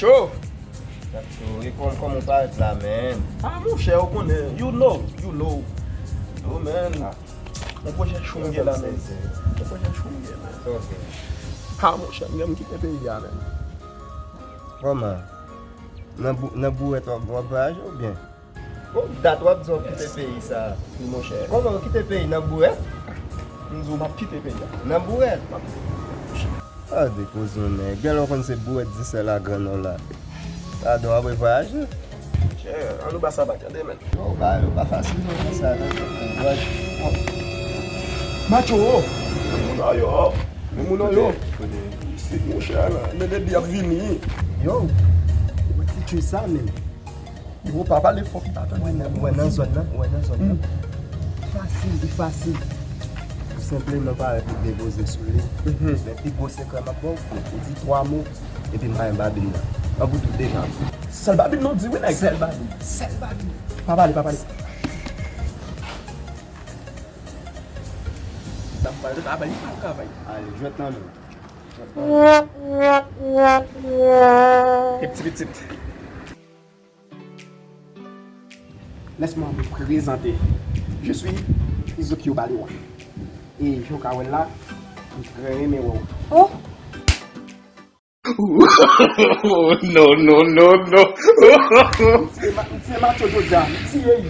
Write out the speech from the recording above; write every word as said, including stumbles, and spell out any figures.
Cho! Gad cho, e kòm, kòman w parèt la, man? Ah, monchè, ou konnen, you know, you know. Yo, man. Yon pwojè cho m gen la, man. Yon pwojè cho m gen, man. Ok. Ha, monchè, m gen m kite peyi a, man. Kòman? Nan bou-, nan bourèt w ap, w ap vwayaje oubyen? Bon, dat w ap di w ap kite peyi sa a. Wi, monchè. Kòman w kite peyi nan bourèt? M di w m ap kite peyi a. Nan bourèt? M ap kite peyi a, monchè. Ah, depoze w, nèg. Gèlè w konn se bourèt disèl a Gran Nò la. Sa a, w ap vwayaje? Monchè, ann nou ba sa pa tande, men. Yo, ba yo pa fasil non, sa, non. Macho, oh! Men moun an yo, oh! Men moun an yo! Se monchè la, men debi ap vini. Yo, wè ti tchou sa, men. Yo, pa pale fò ki pa tande. Wè nan, wè nan zòn nan, wè nan zòn nan. Fasil, li fasil. Tou senpleman parèt ou depoze sou li. Men pi gwo sekrè m ap ba w, ou di twa mo, epi m pa yon babin nan. An pou tout deja. Sèl babin non di wi, nèg. Sèl babin. Sèl babin. Pa pale, pa pale. N ap pale, n ap pale, n ap travay. Ale, jwèt nan men. Jwèt nan men. Pitit, pitit. Laisse-moi me présenter. Je suis Pinocchio Balewa. E jan w ka wè l la, m trè renmen wè w. Oh! No, no, no, no. M tiye ma-, m tiye Macho jodi a, m tiye l.